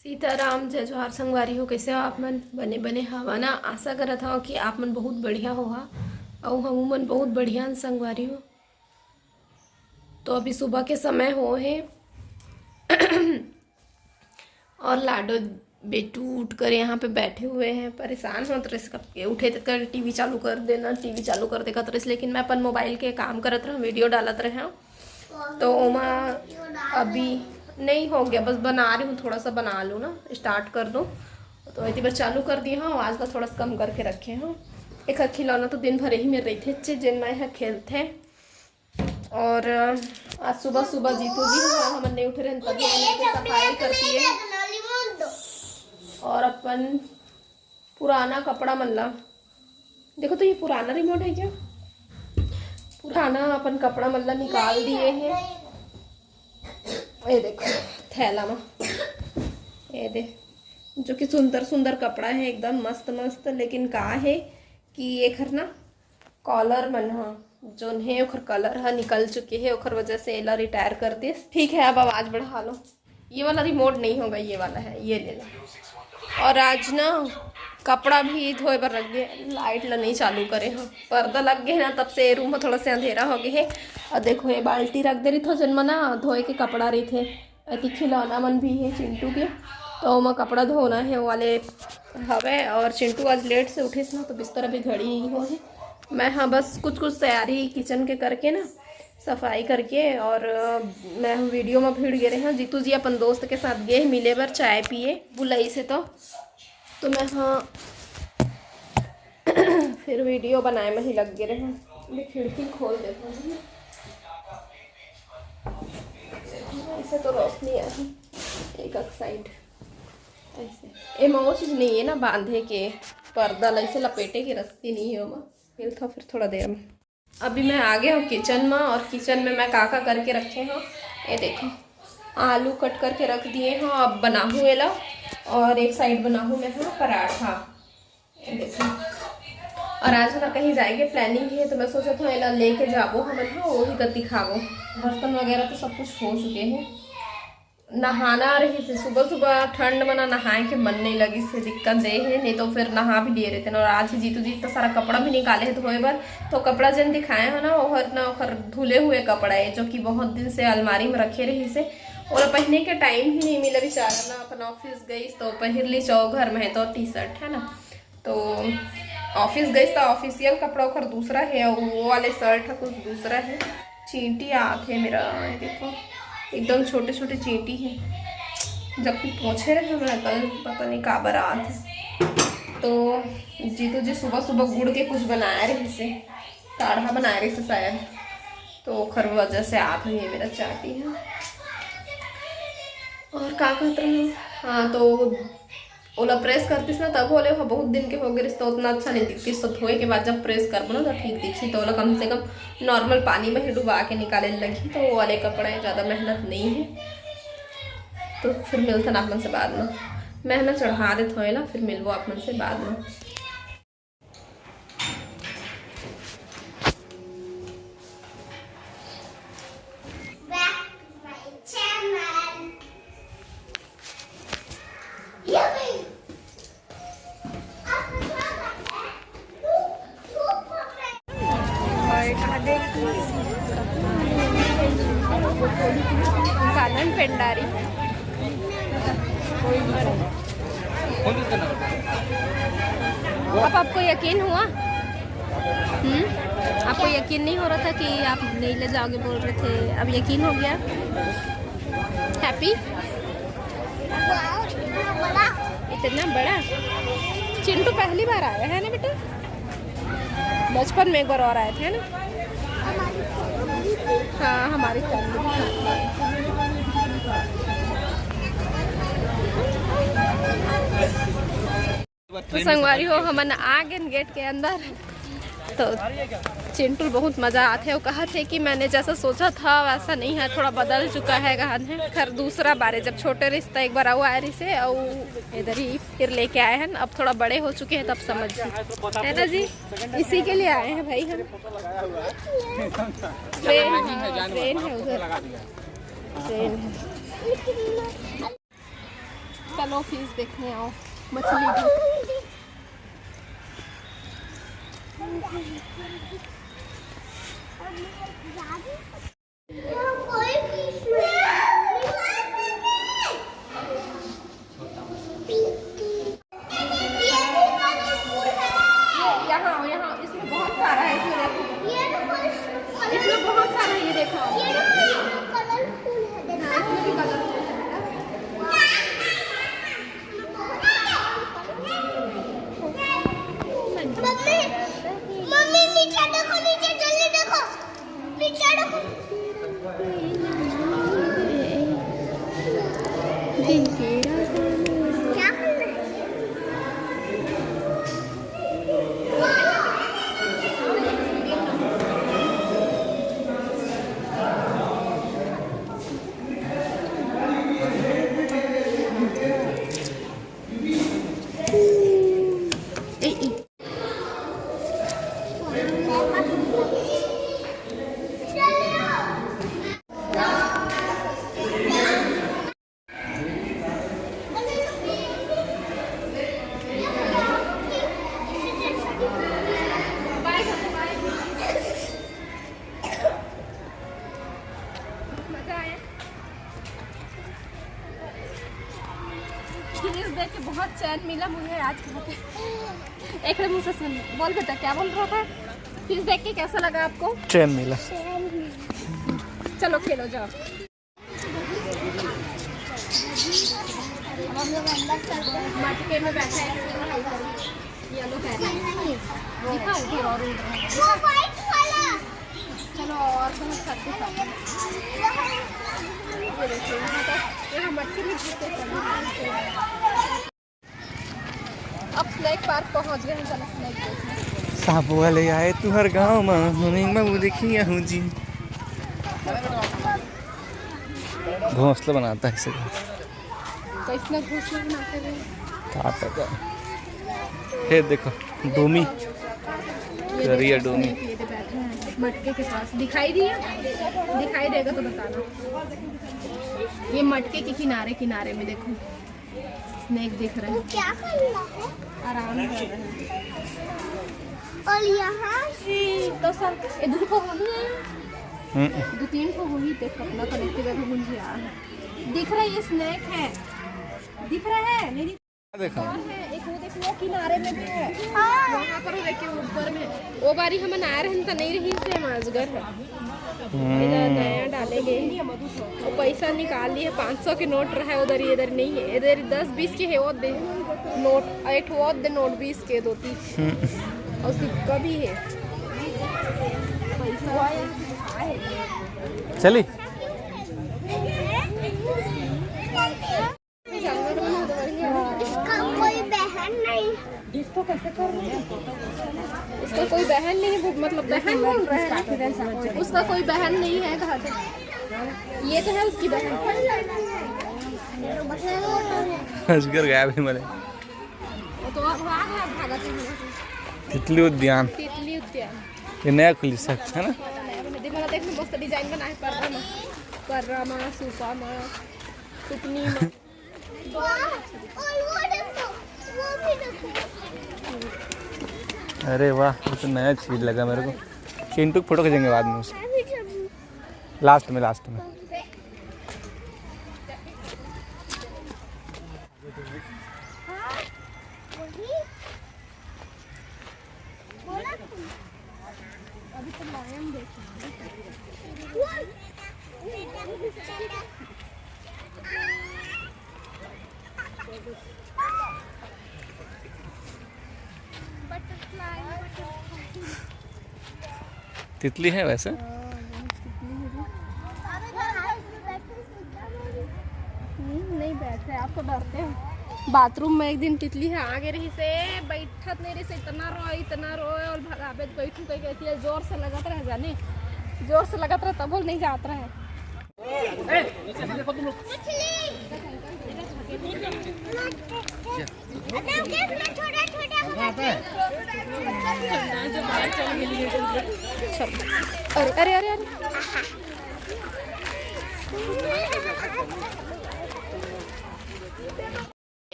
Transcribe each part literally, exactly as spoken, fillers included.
सीताराम, जय जोहार संगवारी हो। कैसे हो आप मन? बने बने हवा ना? आशा करत हव कि आप मन बहुत बढ़िया होहा, अउ हमू मन बहुत बढ़िया हन संगवारी हो। तो अभी सुबह के समय हो हे और लाडो बेटू उठ कर यहाँ पे बैठे हुए हैं, परेशान होत रहिस कब के। उठे त कर टीवी चालू कर देना, टीवी चालू कर दे कहत रहिस, लेकिन मैं अपन मोबाइल के काम करत रहूँ, वीडियो डालत रहूँ। तो ओमा अभी नहीं हो गया, बस बना रही हूँ, थोड़ा सा बना लूँ ना, स्टार्ट कर दूँ। तो इतनी बार चालू कर दिए हूँ, आवाज़ ला थोड़ा सा कम करके रखे हूँ। एक खिलौना तो दिन भर यही में रहिथे, जेन मैं यहाँ खेलथे। और आज सुबह सुबह जीतू जी ह, हमन नहीं उठे रहन, तभी हमन के सफाई करती है। और अपन पुराना कपड़ा मन ला, देखो तो ये पुराना रिमोट है क्या? पुराना अपन कपड़ा मन ला निकाल दिए हैं। ये देखो थैला में, ये दे, जो कि सुंदर सुंदर कपड़ा है एकदम मस्त मस्त, लेकिन का है कि एखर ना कॉलर मन ह, जोन हे ओखर कलर ह निकल चुके हे, ओखर वजह से एला रिटायर कर दिस। ठीक है, अब आवाज़ बढ़ा लो। ये वाला रिमोट नहीं होगा, ये वाला है, ये ले लो। और आज ना कपड़ा भी धोए बर रख गए, लाइट ला नहीं चालू करे हो, पर्दा लग गए ना, तब से रूम में थोड़ा से अंधेरा हो गए है। और देखो ये बाल्टी रख दे रही थो, जेन में ना धोए के कपड़ा रही थे। अति खिलौना मन भी है चिंटू के, तो ओमा कपड़ा धोना है, वो वाले हवे। और चिंटू आज लेट से उठिस ना, तो बिस्तर अभी घड़ी ही हो है। मैं हाँ बस कुछ कुछ तैयारी किचन के करके ना, सफाई करके, और अ, मैं वीडियो में भिड़ गए रहे हैं। जीतू जी अपन दोस्त के साथ गए मिले बर चाय पिए, बुलाई से तो, तो मैं हाँ फिर वीडियो बनाए में ही लग गए रहे। मैं खिड़की खोल देता हूँ, ऐसे तो रोशनी आही एक एक साइड। ऐसे एमा वो चीज नहीं है ना, बांधे के पर्दा ला ऐसे लपेटे के रस्सी नहीं है ओमा। मिलता फिर थोड़ा देर में। अभी मैं आ गया हूँ किचन में, और किचन में मैं का का करके रखे हूँ, ये देखो, आलू कट करके रख दिए हूँ। अब बनाहूँ एला, और एक साइड बनाहूँ मैं हाँ पराठा, ये देखो। और आज हमारा कहीं जाएंगे, प्लानिंग है, तो मैं सोचा था एला लेके जाबो हमन, हाँ वही कर दिखाबो। बर्तन वगैरह तो सब कुछ हो चुके हैं। नहाना रहिस हे, सुबह सुबह ठंड में ना नहाए के मन नहीं लगिस हे, दिक्कत दे हे, नहीं तो फिर नहा भी लिए रहते ना। और आज ही जीतू जी इतना सारा कपड़ा भी निकाले हे धोए बर, तो कपड़ा जन दिखाए हो ना, ओहर ना ओखर धुले हुए कपड़ा है, जो कि बहुत दिन से अलमारी में रखे रहिस हे। ओला पहने के टाइम ही नहीं मिला बेचारा ना, अपन ऑफिस गई तो पहिर ली चौ घर में है तो टी शर्ट है ना, तो ऑफिस गई तो ऑफिशियल कपड़ा ओकर दूसरा है, और वो वाले शर्ट है कुछ दूसरा है। चींटी आत है मेरा, ये देखो एकदम छोटे छोटे चींटी है। जब कि पोछे रहे हमरा कल, पता नहीं काबर आत है। तो जीतू जी सुबह सुबह गुड़ के कुछ बनाए रहिस हे, काढ़ा बनाए रहिस हे शायद, तो ओखर वजह से आत हुई है मेरा चाटी है। और का कहत रहे, हाँ तो ओला प्रेस करतिस ना, तब ओले ओहा बहुत दिन के हो गे रिस, तो उतना अच्छा नहीं दिखतिस। तो धोए के बाद जब प्रेस करबो ना, तो ठीक दिखी। तो ओला कम से कम नॉर्मल पानी में ही डुबा के निकाले लगही, तो वो वाले कपड़ा है, ज़्यादा मेहनत नहीं है। तो फिर मिलथन आप मन से बाद में, मैं ना चढ़ा देत हूँ ना, फिर मिलबो आप मन से बाद में। Back to my channel. Yummy! Kanan Pendari. अब आपको यकीन हुआ? हम्म, आपको यकीन नहीं हो रहा था कि आप नहीं ले जाओगे बोल रहे थे, अब यकीन हो गया। हैप्पी? इतना बड़ा चिंटू पहली बार आया है ना बेटा? बचपन में एक बार और आए थे ना। हाँ, हमारी फैमिली। तो संगवारी हो, हमन आ गए गेट के अंदर। तो चिंटू बहुत मजा आते, वो कहा थे कि मैंने जैसा सोचा था वैसा नहीं है, थोड़ा बदल चुका है। कहा थे खर दूसरा बारे, जब छोटे रिश्ता एक बार आऊ आए रही से, और इधर ही फिर लेके आए हैं। अब थोड़ा बड़े हो चुके हैं, तब समझ गए, है ना जी? इसी के लिए आए हैं भाई हम। ट्रेन, हाँ, ट्रेन है उधर, ट्रेन है। सब चलो फिश देखने आओ, मछली भी। ये यहाँ आओ, यहाँ, इसमें बहुत सारा है, इसमें देखो। इसमें बहुत सारा है, ये देखो। हाँ, इसमें भी colourful है। मम्मी, मम्मी, नीचे देखो, नीचे जल्दी देखो, नीचे देखो। क्या करना है? मजा आया। फिश देख के बहुत चैन मिला मुझे आज। एक मुंह से सुन, बोल बेटा, क्या बोल रहा था? फिश देख के कैसा लगा आपको? चैन मिला। चलो खेलो, जाओ। अब हम लोग अंदर चलते हैं। मटके में बैठा है, येलो बैग। दिखा उधर और उधर। वो व्हाइट वाला। चलो और बहुत सब दिखा। ये देखो, यहाँ पर, यहाँ मटके में घुस के चलना है। अब स्नेक पार्क पहुँच गए हैं, चलो स्नेक देखने। सांप वाले आए तुहर गाँव में, हमें मैं वो देखी हूँ जी। घोंसला बनाता है इसे। कैसना घोंसला बनाते हैं? क्या पता। ये देखो, डोमी, ये करिया देखो, डोमी। स्नेक लेके बैठे हैं मटके के पास। दिखाई दिए? दिखाई देगा तो बताना। ये मटके के किनारे किनारे में देखो, स्नेक दिख रहे हैं। क्या करना है? आराम कर रहे हैं। और यहाँ तो सर, ये दो ठो होनी है। हम्म। दो तीन ठो होनी, देख अपना कनेक्ट करके गुंजिया है। दिख रहा है, ये स्नेक है, दिख रहा है मेरी। देखो। और है, एक वो देखो, वो किनारे में भी है। हाँ। वहाँ पर देखिए, ऊपर में। वो बारी हमन आए रहन त नहीं रही से, हम अजगर है। हम्म। इधर नया डाले गए। वो पैसा निकाल लिए, पाँच सौ के नोट रहा है उधर, इधर नहीं है। इधर दस बीस के है वो दे नोट, एक वो दे नोट बीस के दो तीन। हम्म। और सिक्का भी है। पैसा है। चली। इसका कोई बहन नहीं। उसका कोई बहन नहीं है, वो मतलब बहन बोल रहा है। उसका कोई बहन नहीं है, कहा था। ये तो है उसकी बहन। अजगर गायब है मले। वो तो अब आ गया, भागा था। तितली उद्यान। तितली उद्यान। ये नया खुली सक है ना? देखो ना, देखो मस्त डिजाइन बना है, पर्रा मा, पर्रा मा, सूपा मा, सुपनी मा। वाह, और वो देखो, वो भी देखो। अरे वाह, ये तो नया चीज लगा मेरे को। चिंटू की फोटो खींचेंगे बाद में उससे। मैं भी चलूँ। लास्ट में, लास्ट में। हाँ, वही। बोला तुम। अभी तो लायन देख। Butterfly, butterfly. तितली है वैसे। हाँ, तितली है। हम्म, नहीं बैठ रहे, आप तो डरते हो। बाथरूम में एक दिन तितली है, आगे रही से बैठत नहीं रही से, इतना रोए, इतना रोए और भगाबे तो बैठू कह कहती है, जोर से लगत रहे जाने, जोर से लगत रहे तब बोल नहीं जात रहे। अरे, अरे, अरे, अरे।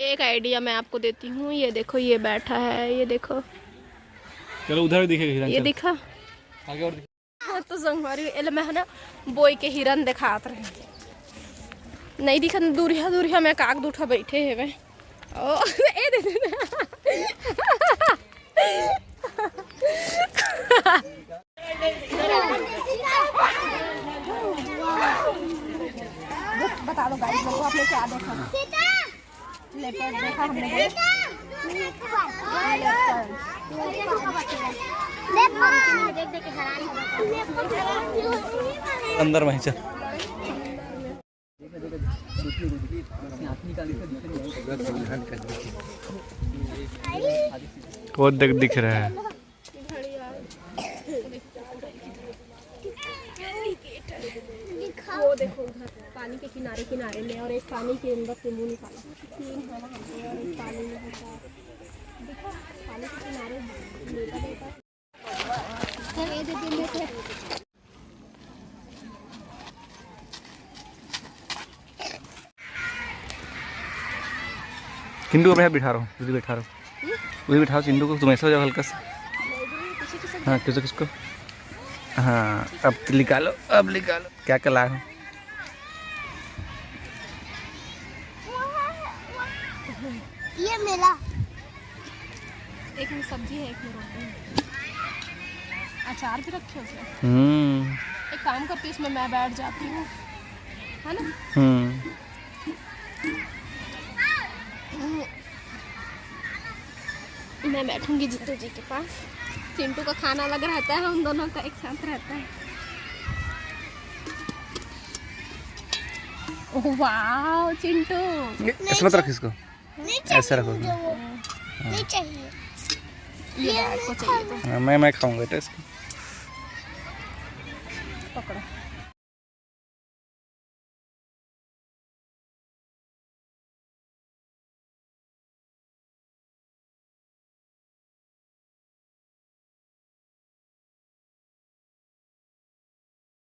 एक आइडिया मैं आपको देती हूँ, ये देखो, ये बैठा है, ये देखो, चलो उधर भी दिखेगा हिरण, ये चल। दिखा। आगे और दिखा। हाँ, तो संगवारी, एले मैं है ना बोई के हिरण दिखात रहे, नहीं दिखन, दूरिया दूरिया में काग दूठा बैठे हेवे। ओ, ए दे दे। बता दो गाइस लोगों को, आपने क्या देखा? लेपर्ड देखा हमने, लेपर्ड। अंदर वहीं चल। वो देख, दिख रहा है। वो देखो उधर पानी के किनारे किनारे में, और एक पानी के अंदर से मुंह निकाला। तीन है वहाँ पे और एक पानी में होता है। देखो, पानी के किनारे लेटा लेटा। चिंटू को मैं बिठा रहा हूँ, उधर बिठा रहा हूँ, उधर बिठाओ चिंटू को। तुम ऐसे हो जाओ हल्का सा। हाँ, किसको किसको? हाँ, अब निकालो, अब निकालो। क्या क्या लाए हो? ये मेरा। एक में सब्जी है, एक में रोटी है। अचार भी रखे हो क्या? हम्म। एक काम करती हूँ, इसमें मैं बैठ जाती हूँ, है ना? हम्म। मैं बैठूंगी जितू जी के पास। चिंटू का खाना अलग रहता है, हम दोनों का एक साथ रहता है। वाह चिंटू। ऐसे मत रख इसको। नहीं चाहिए ऐसा रखो। मुझे वो। नहीं चाहिए। ये बैग को चाहिए तो। हाँ, मैं मैं खाऊंगा बेटा इसको। पकड़ो।